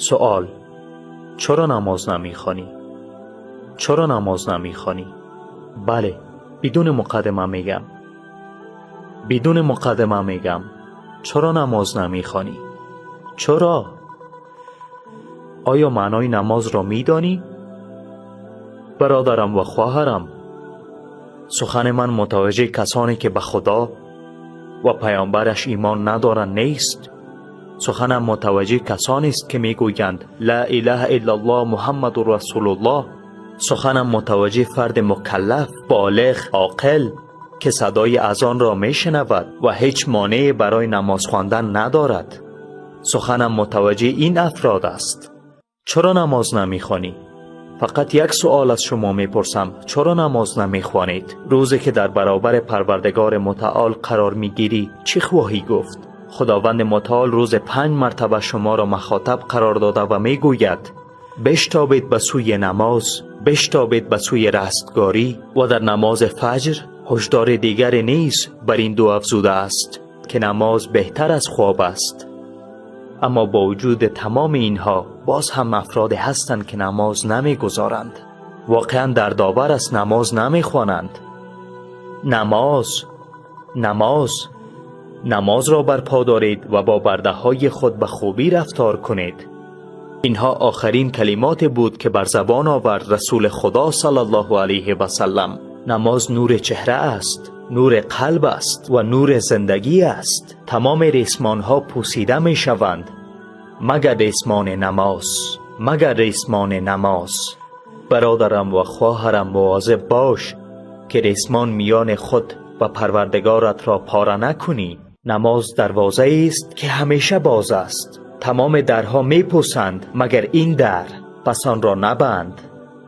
Суол: чаро намоз намехонӣ? Чаро намоз намехонӣ? Бале, бидуни муқаддима мегам. Бидуни муқаддима мегам. Чаро намоз намехонӣ? Чаро? Оё маънои намозро медонӣ? Бародарам ва хоҳарам, сухани ман мутаваҷҷеҳи касоне ки ба Худо ва паёмбараш имон надоранд нест. Суханам мутаваҷҷеҳи касонест ки мегӯянд: «Ла илаҳа иллаллоҳ, Муҳаммадур расулуллоҳ». Суханам мутаваҷҷеҳи фарди мукаллаф, болиғ, оқил ки садои азонро мешунавад ва ҳеҷ монеъе барои намоз хондан надорад. Суханам мутаваҷҷеҳи ин афрод аст. Чаро намоз намехонӣ? Фақат як суол аз шумо мепурсам: чаро намоз намехонед? Рӯзе ки дар баробари Парвардигори Мутаол қарор мегирӣ, чӣ хоҳӣ гуфт? Худованди Мутаол рӯзи 5 мартаба шуморо мухотаб қарор дода ва мегӯяд: биштобед ба сӯи намоз, биштобед ба сӯи растгорӣ. Ва дар намози фаҷр ҳушдори дигаре низ бар ин ду афзуда аст ки намоз беҳтар аз хоб аст. Аммо бо вуҷуди тамоми инҳо боз ҳам афроде ҳастанд ки намоз намегузоранд. Воқеан дардовар аст, намоз намехонанд. Намоз, намоз, намозро барпо доред ва бо бардаҳои худ ба хубӣ рафтор кунед. Инҳо охирин калимоте буд ки бар забон овард Расули Худо саллаллоҳу алайҳи васаллам. Намоз нури чеҳра аст, нури қалб аст ва нури зиндагӣ аст. Тамоми ресмонҳо пӯсида мешаванд, магар ресмони намоз, магар ресмони намоз. Бародарам ва хоҳарам, мавозиб бош ки ресмон миёни худ ва Парвардигорат ро пора накунӣ. Намоз дарвозае аст ки ҳамеша боз аст. Тамоми дарҳо мепӯсанд, магар ин дар. Пас онро набанд,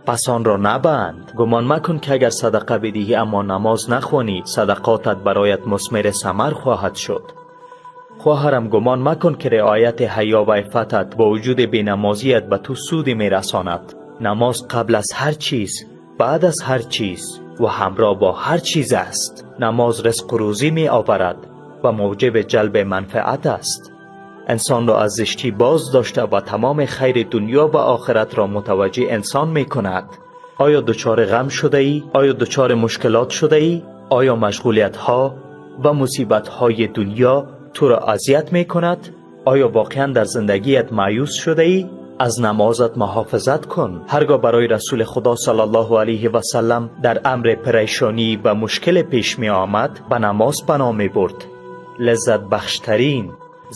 пас онро набанд. Гумон макун ки агар садақа бидиҳӣ, аммо намоз нахонӣ, садақотат бароят мусмири самар хоҳад шуд. Хоҳарам, гумон макун ки риояти ҳаё ва иффатат бо вуҷуди бенамозият ба ту суде мерасонад. Намоз қабл аз ҳар чиз, баъд аз ҳар чиз ва ҳамроҳ бо ҳар чиз аст. Намоз ризқу рӯзӣ меоварад ва мӯҷиби ҷалби манфиат аст. Инсонро аз зиштӣ боз дошта ва тамоми хайри дунё ва охиратро мутаваҷҷеҳи инсон мекунад. Оё дучори ғам шудаӣ? Оё дучори мушкилот шудаӣ? Оё машғулиятҳо ва мусибатҳои дунё туро азият мекунад? Оё воқеан дар зиндагият маъюс шудаӣ? Аз намозат муҳофизат кун. Ҳаргоҳ барои Расули Худо саллаллоҳу алайҳи васаллам дар амри парешонӣ ва мушкиле пеш меомад, ба намоз паноҳ мебурд. Лаззатбахштарин,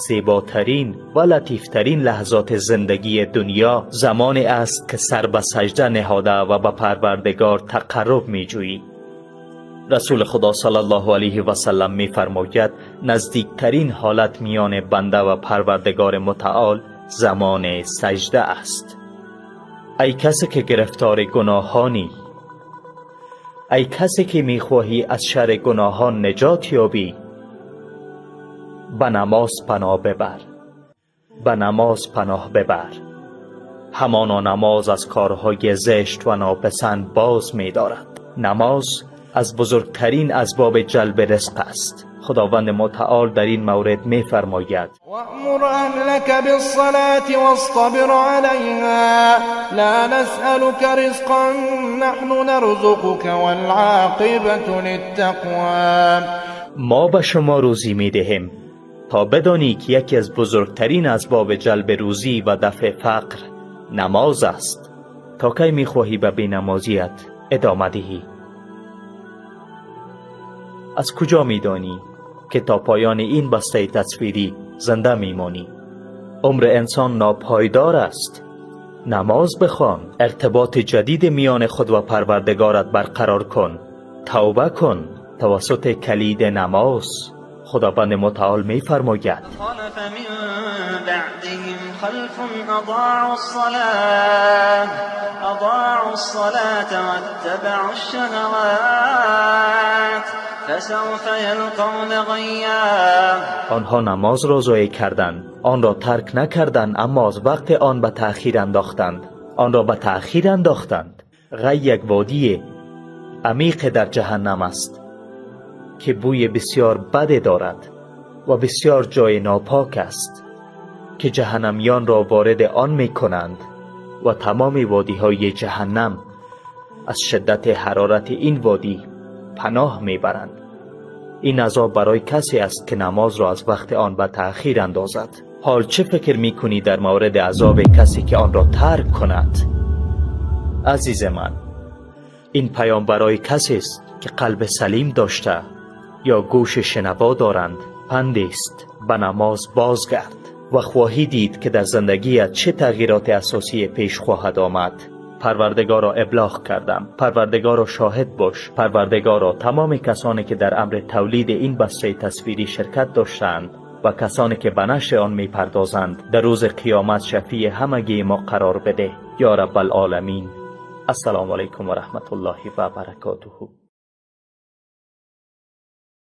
зеботарин ва латифтарин лаҳзоти зиндагии дунё замоне аст ки сар ба саҷда ниҳода ва ба Парвардигор тақарруб меҷӯӣ. Расули Худо саллаллоҳу алайҳи васаллам мефармояд: наздиктарин ҳолат миёни банда ва Парвардигори Мутаол замони саҷда аст. Ай касе ки гирифтори гуноҳонӣ, ай касе ки мехоҳӣ аз шарри гуноҳон наҷот ёбӣ, ба намоз паноҳ бибар, ба намоз паноҳ бибар. Ҳамоно намоз аз корҳои зишт ва нописанд боз медорад. Намоз аз бузургтарин асбоби ҷалби ризқ аст. Худованди Мутаол дар ин маврид мефармояд: وأمر أهلك بالصلاة واصطبر عليها، لا نسألك رزقا، نحن نرزقك، والعاقبة للتقوى. ما به شما روزی میدهیم. تا بدانی که یکی از بزرگترین اسباب جلب روزی و دفع فقر نماز است. تا کی میخواهی به بینمازیت ادامه دهی؟ از کجا میدانی که تا پایان این بسته تصویری زنده میمانی؟ عمر انسان ناپایدار است. نماز بخوان، ارتباط جدید میان خود و پروردگارت برقرار کن، توبه کن توسط کلید نماز. خداوند متعال میفرماید: خلف من بعدهم خلف أضاعوا الصلاة واتبعوا الشهوات، فسوف يلقون غيا. آنها نماز را ضایع کردند. آن را ترک نکردند، اما از وقت آن به تأخیر انداختند، آن را به تأخیر انداختند. غی یک وادی عمیق در جهنم است که بوی بسیار بد دارد و بسیار جای ناپاک است. که جهنمیان را وارد آن می کنند و تمام وادی های جهنم از شدت حرارت این وادی پناه می برند. این عذاب برای کسی است که نماز را از وقت آن به تأخیر اندازد. حال چه فکر می کنی در مورد عذاب کسی که آن را ترک کند؟ عزیز من، این پیام برای کسی است که قلب سلیم داشته یا گوش شنوا دارند. پندی است: به نماز بازگرد و خواهی دید که در زندگیت چه تغییرات اساسی پیش خواهد آمد. پروردگارا، ابلاغ کردم. پروردگارا، شاهد باش. پروردگارا، تمام کسانی که در امر تولید این بسته تصویری شرکت داشتند و کسانی که به نشر آن میپردازند، در روز قیامت شفیع همگی ما قرار بده یا رب العالمین. السلام علیکم و رحمت الله و برکاته.